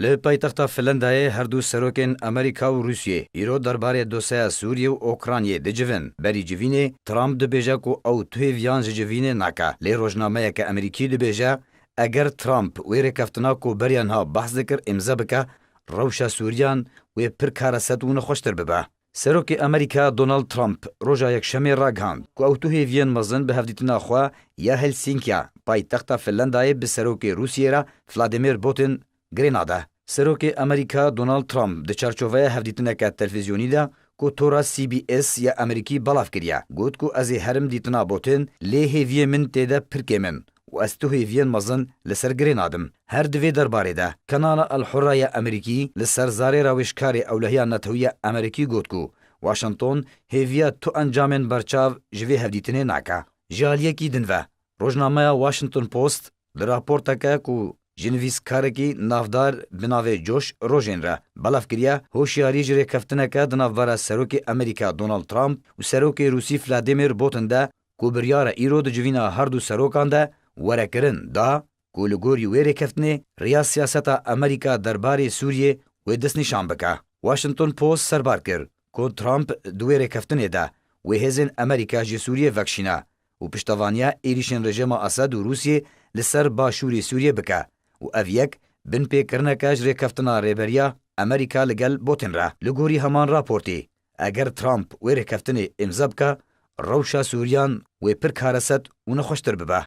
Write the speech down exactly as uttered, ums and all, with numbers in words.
Li paytexta Finlandayê her du serokên Amerîka û Rûsiyê îro derbarê dosyeya Sûriyê û Okraynayê dicivin. Berî civînê Trump dibêje ku ew tu hêviyan ji civînê nake. Lê rojnameyeke Amerîkî dibêje, eger Trump wê rêkeftina ku beriya niha behs dikir îmze bike, rewşa Sûriyan wê pir kareset û nexweştir bibe. Serokê Amerîka Donald Trump roja Yekşemê ragihand ku ew tu hêviyên mezin bi hevdîtina xwe ya Helsinkiya, paytexta Finlandayê, bi serokê Rûsiyê re Vladimir Putin girê nade. Serokê Amerîka Donald Trump di çarçoveya hevdîtineke televîzyonî de ku tora C B S ya Amerîkî belav kiriye, got ku ez ê herim dîtina Putin, lê hêviyê min tê de pir kêm in û ez tu hêviyên mezin li ser girê nadim. Her di vê derbarê de Kanala El Hurra ya Amerîkî li ser zarê rawêjkarê ewlehiya Netewî ya Amerîkî got ku Washington hêviya tu encamên berçav ji vê hevdîtinê nake. Ji aliyekî din ve, rojnameya Washington Post di raporteke ku ji nivîskarekî navdar bi navê Josh Rojen re belav kiriye, hoşyarî ji rêkeftineke di navbera Serokê Amerîka Donald Trump û Serokê Rûsî Vladimir Putin de ku biryar e îro di civîna her du serokan de were kirin, da ku li gorî wê rêkeftinê riya siyaseta Amerîka derbarê Sûriyê wê destnîşan bike. Washington Post serbar kir ku Trump di wê rêkeftinê de wê hêzên Amerîka ji Sûriyê vekişîne û piştevaniya êrîşên rejîma Esed û Rûsiyê li ser başûrê Sûriyê bike û ev yek binpêkirineke ji rêkeftina rêberiya Amerîka li gel Putin re. Li gorî heman raportê, eger Trump wê rêkeftinê îmze bike, rewşa Sûriyan wê pir kareset û nexweştir bibe.